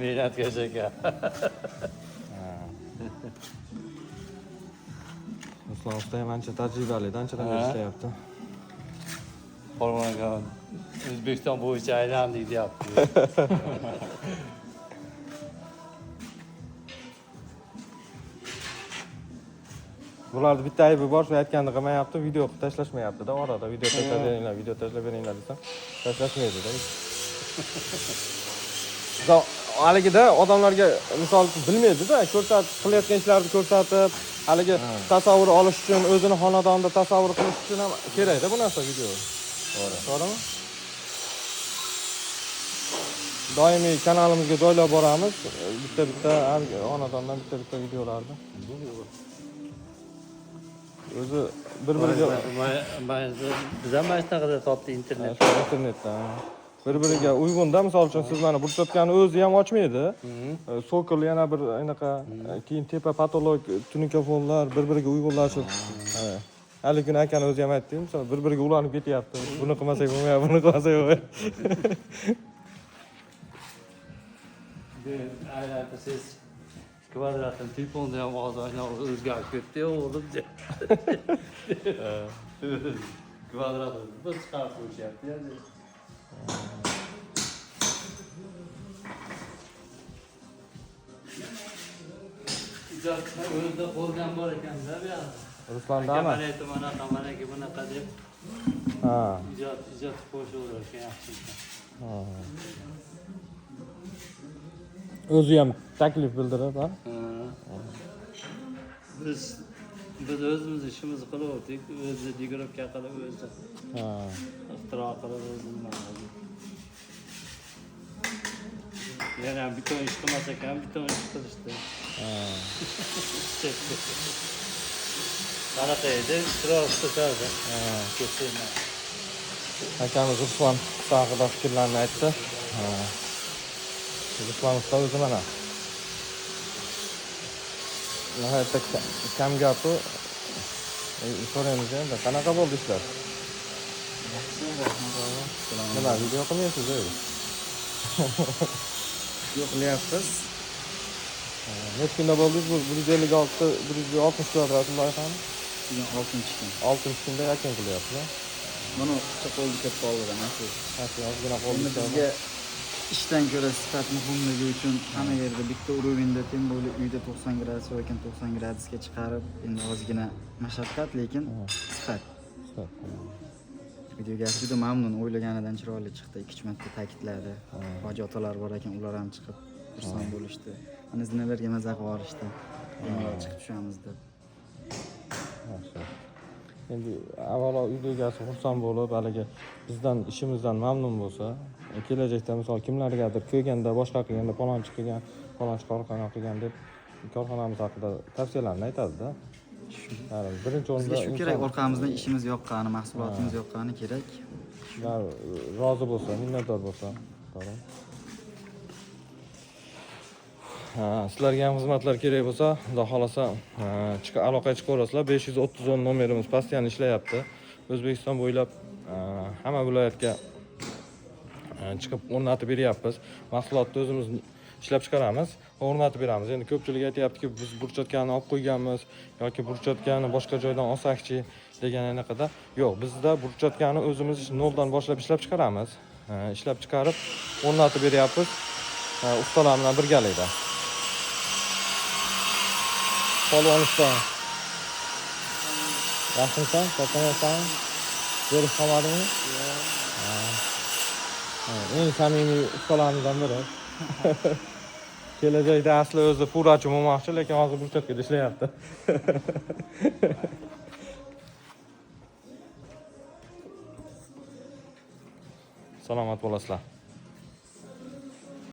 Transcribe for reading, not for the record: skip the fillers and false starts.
Mehnatkash ekan. Ruslan usta ham ancha tajribali, anchadan beri ishlayapti. Polvon aka O'zbekiston bo'yicha aylandik deyapti. Bularni bitta aybi bor, shu aytganini qilmayapti, video qilib tashlashmayapti-da, orada video tashlab beringlar, video tashlab beringlar desam, tashlashmaydi-da. Misol, haligida odamlarga misol uchun bilmaydi-da, ko'rsatib qilayotgan ishlarni ko'rsatib, haligi tasavvur olish uchun, o'zini xonadonida tasavvur qilish uchun ham kerakda bu narsa video. To'g'ri. To'g'rimi? Doimiy kanalimizga joylab boramiz. Bitta-bitta har xonadondan bitta-bitta videolarni. O'zi bir-biriga Biz ham mana shunaqada topdik internetda. Shu internetdan. Bir-biriga uyg'unda, misol uchun siz mana burchatkani o'zi ham ochmaydi. Sokol yana bir anaqa, keyin tepa patolog, tunuka fonlar bir-biriga uyg'unlashib. Hali kuni akani o'zi ham aytdi, misol bir-biriga ulanib ketyapti. Buni qilmasak bo'lmayapti, buni qilmasak bo'lmayapti. Aylantirsangiz kvadratni telefonni ham hozir o'zgarib ketdi o'g'lim. Kvadratni bir chiqarib qo'yishyapti. Ijod o'zida qo'ldan bor ekanda bu yoqda. Ruslandami? Mana aytdi, manaqa, manaki bunaqa deb ijod ijod qilib qo'yishaverar ekan, yaxshi ekan. O'zi ham taklif bildirib, ha? Biz o'zimiz ishimizni qilaverdik, o'zi degirovka qilib, o'zi ixtiro qilib, o'zi nima qildi. Yana ham biton ish qilmas ekan, biton ish qilishdi. Qanaqa edi? Ixtiro qilishadi. Ketdi. Akamiz Ruslan usta haqida fikrlarini aytdi. Ruslan usta o'zi mana nihoyatda kam gapi. So'raymiz endi, qanaqa bo'ldi ishlar? Yaxshi, rahmat. Nima, video qilmaysiz o'zi? Yo'q, qilyapmiz. Necha kunda bo'ldingiz bu 156, 160 kvadrat loyihani? Bugun 6-kun. 6-kunda yakun qilyapsiz, ha? Mana pichoq qo'lga kelib qoldi, mana shu. Ha, shu ozgina qo'lga Endi bizga ishdan ko'ra sifat muhimligi uchun hamma yerda bitta уровеньda, тем более uyda 90 gradus yoki 90 gradusga chiqarib, endi ozgina mashaqqat, lekin sifat. Sifat. Videoga juda mamnun, o'ylaganidan chiroyli chiqdi, 2-3 marta ta'kidladi. Hoji otalar bor ekan, ular ham chiqib xursand bo'lishdi. Mana zinalarga maza qilib yuborishdi. Bemalol chiqib tushamiz deb. Yaxshi. Endi avvalo uyda egasi xursand bo'lib, haligi bizdan ishimizdan mamnun bo'lsa, kelajakda misol kimlargadir ko'rganda, boshqa qilganda, palonchi qilgan, palonchi korxona qilgan deb korxonamiz haqida tavsiyalarni aytadi-da. Ya'ni birinchi o'rinda Bizga shu kerak, inson- orqamizdan ishimiz yoqqani, mahsulotimiz yoqqani kerak. Ular rozi bo'lsa, minnatdor bo'lsa, to'g'ri. Ha, sizlarga ham xizmatlar kerak bo'lsa, Xudo xolasa, aloqaga chiqaverasizlar. 530 10 nomerimiz постоянно ishlayapti. O'zbekiston bo'ylab hamma viloyatga chiqib o'rnatib beryapmiz. Mahsulotni o'zimiz ishlab chiqaramiz va o'rnatib beramiz. Endi ko'pchilik aytyaptiki, biz burchatkani olib qo'yganmiz yoki burchatkani boshqa joydan olsakchi degan anaqada. Yo'q, bizda burchatkani o'zimiz noldan boshlab ishlab chiqaramiz. Ishlab chiqarib o'rnatib beryapmiz, ustalar bilan birgalikda. Polvon usta. Yaxshimisan? Charchamayapsanmi? Zerikib qolmadingmi? Ha. Ha, eng samimiy ustalarimizdan biri. Kelajakda asli o'zi furachi bo'lmoqchi, lekin hozir burchatkada ishlayapti. Salomat bo'lasizlar.